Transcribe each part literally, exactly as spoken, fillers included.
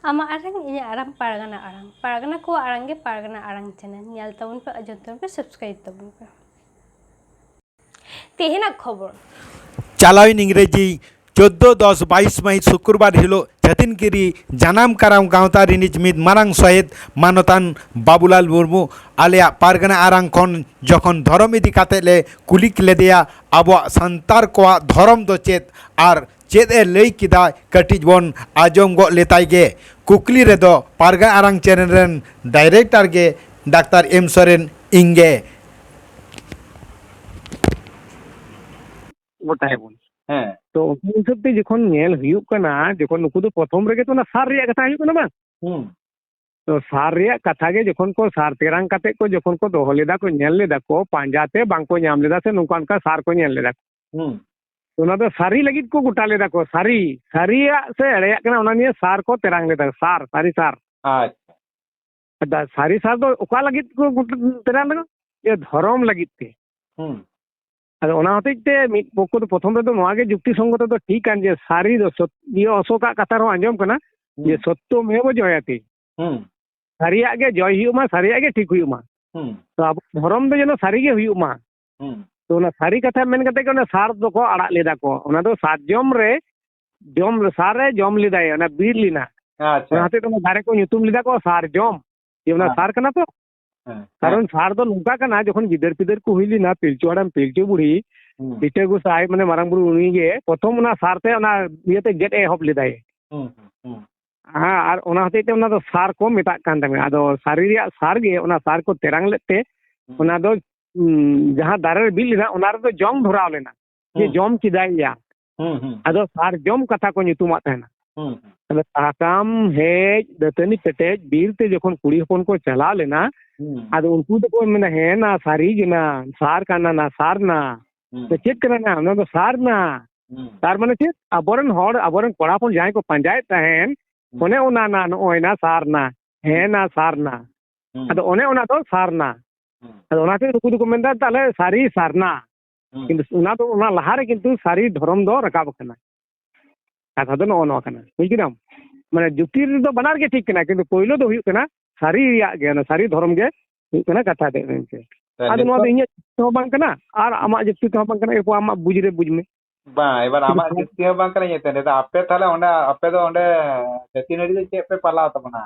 ᱟᱢᱟᱜ ᱟᱲᱟᱝ, ᱤᱧᱟᱹᱜ ᱟᱲᱟᱝ, ᱯᱟᱨᱜᱟᱱᱟ ᱟᱲᱟᱝ᱾ ᱯᱟᱨᱜᱟᱱᱟ ᱠᱚᱣᱟᱜ ᱟᱲᱟᱝ ᱜᱮ ᱯᱟᱨᱜᱟᱱᱟ ᱟᱲᱟᱝ ᱪᱮᱱᱮᱞ᱾ ᱧᱮᱞ ᱛᱟᱵᱚᱱ ᱯᱮ, ᱟᱸᱡᱚᱢ ᱛᱟᱵᱚᱱ ᱯᱮ, ᱥᱟᱵᱥᱠᱨᱟᱭᱤᱵ ᱛᱟᱵᱚᱱ ᱯᱮ᱾ ᱛᱮᱦᱮᱧᱟᱜ ᱠᱷᱚᱵᱚᱨ᱾ ᱪᱟᱞᱟᱣᱮᱱ ᱤᱝᱨᱮᱡᱤ ᱪᱳᱫᱽᱫᱳ ᱫᱚᱥ ᱵᱟᱭᱤᱥ ᱢᱟᱹᱦᱤᱛ ᱥᱩᱠᱨᱵᱟᱨ ᱦᱤᱞᱳᱜ ᱪᱷᱟᱹᱛᱤᱱᱜᱤᱨᱤ ᱡᱟᱱᱟᱢ ᱠᱟᱨᱟᱢ ᱜᱟᱶᱛᱟ ᱨᱤᱱᱤᱡ ᱢᱤᱫ ᱢᱟᱨᱟᱝ ᱥᱚᱦᱮᱫ ᱢᱟᱱᱚᱛᱟᱱ ᱵᱟᱵᱩᱞᱟᱞ ᱢᱩᱨᱢᱩ ᱟᱞᱮᱭᱟᱜ ᱯᱟᱨᱜᱟᱱᱟ ᱟᱲᱟᱝ ᱠᱷᱚᱱ ᱡᱚᱠᱷᱚᱱ ᱫᱷᱚᱨᱚᱢ ᱤᱫᱤ ᱠᱟᱛᱮ ᱞᱮ ᱠᱩᱞᱤ ᱞᱮᱫᱮᱭᱟ, ᱟᱵᱚᱣᱟᱜ ᱥᱟᱱᱛᱟᱲ ᱠᱚᱣᱟᱜ ᱫᱷᱚᱨᱚᱢ ᱫᱚ ᱪᱮᱫ ᱟᱨ ᱪᱮᱫ ᱮ ᱞᱟᱹᱭ ᱠᱮᱫᱟ, ᱠᱟᱹᱴᱤᱡ ᱵᱚᱱ ᱟᱸᱡᱚᱢ ᱜᱚᱫ ᱞᱮᱛᱟᱭ ᱜᱮ᱾ ᱠᱩᱠᱞᱤ ᱨᱮᱫᱚ ᱯᱟᱨᱜᱟᱱᱟ ᱟᱲᱟᱝ ᱪᱮᱱᱮᱞ ᱨᱮᱱ ᱰᱟᱭᱨᱮᱠᱴᱚᱨ ᱜᱮ ᱰᱟᱠᱛᱟᱨ ᱮᱢ ᱥᱚᱨᱮᱱ ᱤᱧ ᱜᱮ᱾ ᱜᱚᱴᱟᱭᱟᱵᱚᱱ᱾ ᱦᱮᱸ᱾ ᱛᱚ, ᱚᱱᱟ ᱦᱤᱥᱟᱹᱵ ᱛᱮ ᱡᱚᱠᱷᱚᱱ ᱧᱮᱞ ᱦᱩᱭᱩᱜ ᱠᱟᱱᱟ, ᱡᱚᱠᱷᱚᱱ ᱱᱩᱠᱩ ᱫᱚ ᱯᱨᱚᱛᱷᱚᱢ ᱨᱮᱜᱮ ᱛᱚ ᱚᱱᱟ ᱥᱟᱨ ᱨᱮᱭᱟᱜ ᱠᱟᱛᱷᱟ ᱦᱩᱭᱩᱜ ᱠᱟᱱᱟ, ᱵᱟᱝ? ᱦᱩᱸ᱾ ᱛᱚ, ᱥᱟᱨ ᱨᱮᱭᱟᱜ ᱠᱟᱛᱷᱟ ᱜᱮ ᱡᱚᱠᱷᱚᱱ ᱠᱚ ᱥᱟᱨ ᱛᱮᱨᱟᱝ ᱠᱟᱛᱮ ᱠᱚ ᱡᱚᱠᱷᱚᱱ ᱠᱚ ᱫᱚᱦᱚ ᱞᱮᱫᱟ, ᱠᱚ ᱧᱮᱞ ᱞᱮᱫᱟ ᱠᱚ, ᱯᱟᱸᱡᱟ ᱛᱮ ᱵᱟᱝ ᱠᱚ ᱧᱟᱢ ᱞᱮᱫᱟ ᱥᱮ ᱱᱚᱝᱠᱟ ᱚᱱᱠᱟ ᱥᱟᱨ ᱠᱚ ᱧᱮᱞ ᱞᱮᱫᱟ ᱠᱚ᱾ ᱦᱩᱸ᱾ ᱛᱚ, ᱚᱱᱟ ᱫᱚ ᱥᱟᱹᱨᱤ ᱞᱟᱹᱜᱤᱫ ᱠᱚ ᱜᱚᱴᱟ ᱞᱮᱫᱟ ᱠᱚ, ᱥᱟᱹᱨᱤ, ᱥᱟᱹᱨᱤᱭᱟᱜ ᱥᱮ ᱮᱲᱮᱭᱟᱜ ᱠᱟᱱᱟ, ᱚᱱᱟ ᱱᱤᱭᱮ ᱥᱟᱨ ᱠᱚ ᱛᱮᱨᱟᱝ ᱞᱮᱫᱟ, ᱥᱟᱨ, ᱥᱟᱹᱨᱤ ᱥᱟᱨ᱾ ᱟᱪᱪᱷᱟ᱾ ᱟᱫᱚ ᱥᱟᱹᱨᱤ ᱥᱟᱨ ᱫᱚ ᱚᱠᱟ ᱞᱟᱹᱜᱤᱫ ᱠᱚ ᱜᱚᱴᱟ ᱛᱮᱨᱟᱝ ᱞᱮᱫᱟ? ᱡᱮ ᱫᱷᱚᱨᱚᱢ ᱞᱟᱹᱜᱤᱫ ᱛᱮ᱾ ᱦᱩᱸ᱾ ᱟᱫᱚ ᱚᱱᱟ ᱦᱚᱛᱮᱡ ᱛᱮ ᱢᱤᱫ ᱯᱚᱠᱠᱷᱚ ᱫᱚ ᱯᱨᱚᱛᱷᱚᱢ ᱨᱮᱫᱚ ᱱᱚᱣᱟ ᱜᱮ ᱡᱩᱠᱛᱤ ᱥᱚᱝᱜᱚᱛᱚ ᱫᱚ ᱴᱷᱤᱠ ᱠᱟᱱ ᱡᱮ ᱥᱟᱹᱨᱤ ᱫᱚ ᱥᱚᱛ-, ᱤᱭᱟᱹ ᱚᱥᱚᱠᱟᱜ ᱠᱟᱛᱷᱟ ᱨᱮᱦᱚᱸ ᱟᱸᱡᱚᱢ ᱠᱟᱱᱟ ᱡᱮ ᱦᱩᱸ᱾ ᱥᱚᱛᱛᱚ ᱢᱮᱵᱚ ᱡᱚᱭᱟᱛᱤ᱾ ᱦᱩᱸ᱾ ᱥᱟᱹᱨᱤᱭᱟᱜ ᱜᱮ ᱡᱚᱭ ᱦᱩᱭᱩᱜ ᱢᱟ, ᱥᱟᱹᱨᱤᱭᱟᱜ ᱜᱮ ᱴᱷᱤᱠ ᱦᱩᱭᱩᱜ ᱢᱟ᱾ ᱦᱩᱸ᱾ ᱛᱚ ᱟᱵᱚ ᱫᱷᱚᱨᱚᱢ ᱫᱚ ᱡᱮᱱᱚ ᱥᱟᱹᱨᱤ ᱜᱮ ᱦᱩᱭᱩᱜ ᱢᱟ᱾ ᱦᱩᱸ᱾ ᱛᱚ ᱚᱱᱟ ᱥᱟᱹᱨᱤ ᱠᱟᱛᱷᱟ ᱢᱮᱱ ᱠᱟᱛᱮ ᱜᱮ ᱚᱱᱟ ᱥᱟᱨ ᱫᱚᱠᱚ ᱟᱲᱟᱜ ᱞᱮᱫᱟ ᱠᱚ᱾ ᱚᱱᱟ ᱫᱚ ᱥᱟᱨᱡᱚᱢ ᱨᱮ ᱡᱚᱢ, ᱥᱟᱨ ᱨᱮ ᱡᱚᱢ ᱞᱮᱫᱟᱭ, ᱚᱱᱟ ᱵᱤᱨ ᱞᱮᱱᱟ᱾ ᱟᱪᱪᱷᱟ᱾ ᱚᱱᱟ ᱦᱚᱛᱮᱡ ᱛᱮ ᱚᱱᱟ ᱫᱟᱨᱮ ᱠᱚ ᱧᱩᱛᱩᱢ ᱞᱮᱫᱟ ᱠᱚ ᱥᱟᱨᱡᱚᱢ, ᱡᱮ ᱚᱱᱟ ᱦᱮᱸ᱾ ᱥᱟᱨ ᱠᱟᱱᱟ ᱛᱚ᱾ ᱦᱮᱸ, ᱠᱟᱨᱚᱱ ᱦᱮᱸ᱾ ᱥᱟᱨ ᱫᱚ ᱱᱚᱝᱠᱟ ᱠᱟᱱᱟ, ᱡᱚᱠᱷᱚᱱ ᱜᱤᱫᱟᱹᱨ ᱯᱤᱫᱟᱹᱨ ᱠᱚ ᱦᱩᱭ ᱞᱮᱱᱟ, ᱯᱤᱞᱪᱩ ᱦᱟᱲᱟᱢ ᱯᱤᱞᱪᱩ ᱵᱩᱲᱦᱤ, ᱦᱩᱸ᱾ ᱞᱤᱴᱟᱹ ᱜᱚᱸᱥᱟᱭ, ᱢᱟᱱᱮ ᱢᱟᱨᱟᱝ ᱵᱩᱨᱩ, ᱩᱱᱤ ᱜᱮ ᱯᱨᱚᱛᱷᱚᱢ ᱚᱱᱟ ᱥᱟᱨ ᱛᱮ ᱚᱱᱟ ᱤᱭᱟᱹᱛᱮ ᱜᱮᱫ ᱮ ᱮᱦᱚᱵ ᱞᱮᱫᱟᱭ᱾ ᱦᱩᱸ, ᱦᱩᱸ, ᱦᱩᱸ᱾ ᱦᱮᱸ, ᱟᱨ ᱚᱱᱟ ᱦᱚᱛᱮᱡ ᱛᱮ ᱚᱱᱟ ᱫᱚ ᱥᱟᱨ ᱠᱚ ᱢᱮᱛᱟᱜ ᱠᱟᱱ ᱛᱟᱦᱮᱸᱱᱟ᱾ ᱟᱫᱚ ᱥᱟᱹᱨᱤ ᱨᱮᱭᱟᱜ ᱥᱟᱨ ᱜᱮ, ᱚᱱᱟ ᱥᱟᱨ ᱠᱚ ᱛᱮᱨᱟᱝ ᱞᱮᱫ ᱛᱮ, ᱦᱩᱸ᱾ ᱚᱱᱟ ᱫᱚ, ᱩᱸ, ᱡᱟᱦᱟᱸ ᱫᱟᱨᱮ ᱨᱮ ᱵᱤᱫ ᱞᱮᱱᱟ, ᱚᱱᱟ ᱨᱮᱫᱚ ᱡᱚᱝ ᱫᱷᱚᱨᱟᱣ ᱞᱮᱱᱟ᱾ ᱡᱮ ᱦᱩᱸ᱾ ᱡᱚᱢ ᱠᱮᱫᱟᱭ ᱭᱟ᱾ ᱦᱩᱸ, ᱦᱩᱸ᱾ ᱟᱫᱚ ᱥᱟᱨᱡᱚᱢ ᱠᱟᱛᱷᱟ ᱠᱚ ᱧᱩᱛᱩᱢᱟᱜ ᱛᱟᱦᱮᱸᱱᱟ᱾ ᱦᱩᱸ᱾ ᱟᱫᱚ ᱥᱟᱠᱟᱢ ᱦᱮᱡ, ᱫᱟᱹᱛᱟᱹᱱᱤ ᱯᱮᱴᱮᱡ, ᱵᱤᱨ ᱛᱮ ᱡᱚᱠᱷᱚᱱ ᱠᱩᱲᱤ ᱦᱚᱯᱚᱱ ᱠᱚ ᱪᱟᱞᱟᱣ ᱞᱮᱱᱟ, ᱦᱩᱸ᱾ ᱟᱫᱚ ᱩᱱᱠᱩ ᱫᱚᱠᱚ ᱢᱮᱱᱟ, "ᱦᱮᱸ ᱱᱟ, ᱥᱟᱹᱨᱤ ᱜᱮ ᱱᱟ, ᱥᱟᱨ ᱠᱟᱱᱟ ᱱᱟ, ᱥᱟᱨ ᱱᱟ, ᱦᱩᱸ᱾ ᱪᱮᱫ ᱠᱟᱱᱟ ᱱᱟ? ᱚᱱᱟ ᱫᱚ ᱥᱟᱨ ᱱᱟ᱾" ᱦᱩᱸ᱾ ᱛᱟᱨ ᱢᱟᱱᱮ ᱪᱮᱫ? ᱟᱵᱚᱨᱮᱱ ᱦᱚᱲ, ᱟᱵᱚᱨᱮᱱ ᱠᱚᱲᱟ ᱦᱚᱯᱚᱱ ᱡᱟᱦᱟᱸᱭ ᱠᱚ ᱯᱟᱸᱡᱟᱭᱮᱫ ᱛᱟᱦᱮᱱ, ᱦᱩᱸ᱾ ᱚᱱᱮ ᱚᱱᱟ ᱱᱟ, ᱱᱚᱜᱼᱚᱭ ᱱᱟ, ᱥᱟᱨ ᱱᱟ, ᱦᱮᱸ ᱱᱟ, ᱥᱟᱨ ᱱᱟ᱾ ᱦᱩᱸ᱾ ᱟᱫᱚ ᱚᱱᱮ ᱚᱱᱟ ᱫᱚ ᱥᱟᱨ ᱱᱟ᱾ ᱦᱩᱸ᱾ ᱟᱫᱚ ᱚᱱᱟᱛᱮ ᱱᱩᱠᱩ ᱫᱚᱠᱚ ᱢᱮᱱᱫᱟ, "ᱛᱟᱦᱞᱮ ᱥᱟᱹᱨᱤ ᱥᱟᱨᱱᱟ᱾" ᱦᱩᱸ᱾ ᱠᱤᱱᱛᱩ ᱚᱱᱟ ᱫᱚ, ᱚᱱᱟ ᱞᱟᱦᱟᱨᱮ ᱠᱤᱱᱛᱩ ᱥᱟᱹᱨᱤ ᱫᱷᱚᱨᱚᱢ ᱫᱚ ᱨᱟᱠᱟᱵ ᱟᱠᱟᱱᱟ᱾ ᱠᱟᱛᱷᱟ ᱫᱚ ᱱᱚᱜᱼᱚ ᱱᱚᱣᱟ ᱠᱟᱱᱟ, ᱵᱩᱡ ᱠᱮᱫᱟᱢ? ᱢᱟᱱᱮ ᱡᱩᱠᱛᱤ ᱨᱮᱫᱚ ᱵᱟᱱᱟᱨ ᱜᱮ ᱴᱷᱤᱠ ᱠᱟᱱᱟ, ᱠᱤᱱᱛᱩ ᱯᱳᱭᱞᱳ ᱫᱚ ᱦᱩᱭᱩᱜ ᱠᱟᱱᱟ ᱥᱟᱹᱨᱤ ᱨᱮᱭᱟᱜ ᱜᱮ, ᱚᱱᱟ ᱥᱟᱹᱨᱤ ᱫᱷᱚᱨᱚᱢ ᱜᱮ ᱦᱩᱭᱩᱜ ᱠᱟᱱᱟ ᱠᱟᱛᱷᱟ ᱫᱚ ᱮᱱᱛᱮ᱾ ᱛᱟᱦᱞᱮ ᱟᱫᱚ ᱱᱚᱣᱟ ᱫᱚ ᱱᱤᱛᱚᱜ ᱤᱧᱟᱹᱜ ᱡᱩᱠᱛᱤ ᱦᱚᱸ ᱵᱟᱝ ᱠᱟᱱᱟ ᱟᱨ ᱟᱢᱟᱜ ᱡᱩᱠᱛᱤ ᱛᱮᱦᱚᱸ ᱵᱟᱝ ᱠᱟᱱᱟ, ᱮᱨᱯᱚᱨ ᱟᱢᱟᱜ ᱵᱩᱡᱽ ᱨᱮ ᱵᱩᱡᱽ ᱢᱮ᱾ ᱵᱟᱝ, ᱮᱵᱟᱨ ᱟᱢᱟᱜ ᱡᱩᱠᱛᱤ ᱦᱚᱸ ᱵᱟᱝ ᱠᱟᱱᱟ ᱤᱧᱟᱹᱜ ᱛᱮ᱾ ᱟᱯᱮ ᱛᱟᱦᱞᱮ ᱚᱸᱰᱮ, ᱟᱯᱮ ᱫᱚ ᱚᱸᱰᱮ ᱡᱟᱹᱛᱤ ᱱᱟᱹᱲᱤ ᱫᱚ ᱪᱮᱫ ᱯᱮ ᱯᱟᱞᱟᱣ ᱛᱟᱵᱚᱱᱟ?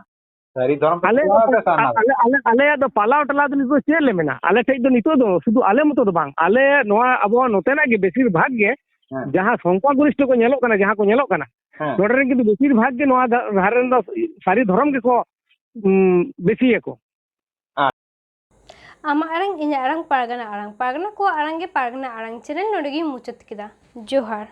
ᱥᱟᱹᱨᱤ ᱫᱷᱚᱨᱚᱢ ᱯᱮ ᱟᱞᱮ ᱯᱟᱞᱟᱣᱟ ᱥᱮ ᱥᱟᱨᱱᱟ ᱫᱷᱚᱨᱚᱢ? ᱟᱞᱮ, ᱟᱞᱮᱭᱟᱜ ᱫᱚ ᱯᱟᱞᱟᱣ ᱴᱟᱞᱟᱣ ᱫᱚ ᱱᱤᱛᱚᱜ ᱪᱮᱫ ᱞᱮ ᱢᱮᱱᱟ? ᱟᱞᱮ ᱴᱷᱮᱡ ᱫᱚ ᱱᱤᱛᱚᱜ ᱫᱚ ᱥᱩᱫᱷᱩ ᱟᱞᱮ ᱢᱚᱛᱚ ᱫᱚ ᱵᱟᱝ, ᱟᱞᱮ ᱱᱚᱣᱟ ᱟᱵᱚᱣᱟᱜ ᱱᱚᱛᱮᱱᱟᱜ ᱜᱮ ᱵᱮᱥᱤᱨ ᱵᱷᱟᱜᱽ ᱜᱮ ᱦᱮᱸ᱾ ᱡᱟᱦᱟᱸ ᱥᱚᱝᱠᱷᱟ ᱜᱚᱨᱤᱥᱴᱷᱚ ᱠᱚ ᱧᱮᱞᱚᱜ ᱠᱟᱱᱟ, ᱡᱟᱦᱟᱸ ᱠᱚ ᱧᱮᱞᱚᱜ ᱠᱟᱱᱟ, ᱦᱮᱸ᱾ ᱱᱚᱰᱮ ᱨᱮᱱ ᱠᱤᱱᱛᱩ ᱵᱮᱥᱤᱨ ᱵᱷᱟᱜᱽ ᱜᱮ ᱱᱚᱣᱟ ᱫᱷᱟ-, ᱫᱷᱟᱨᱮ ᱨᱮᱱ ᱫᱚ ᱥᱟᱹᱨᱤ ᱫᱷᱚᱨᱚᱢ ᱜᱮᱠᱚ, ᱩᱸ, ᱵᱮᱥᱤᱭᱟᱠᱚ᱾ ᱟᱢᱟᱜ ᱟᱲᱟᱝ, ᱤᱧᱟᱹᱜ ᱟᱲᱟᱝ, ᱯᱟᱨᱜᱟᱱᱟ ᱟᱲᱟᱝ, ᱯᱟᱨᱜᱟᱱᱟ ᱠᱚᱣᱟᱜ ᱟᱲᱟᱝ ᱜᱮ ᱯᱟᱨᱜᱟᱱᱟ ᱟᱲᱟᱝ ᱪᱮᱱᱮᱞ ᱱᱚᱰᱮ ᱜᱤᱧ ᱢᱩᱪᱟᱹᱫ ᱠᱮᱫᱟ᱾ ᱡᱚᱦᱟᱨ᱾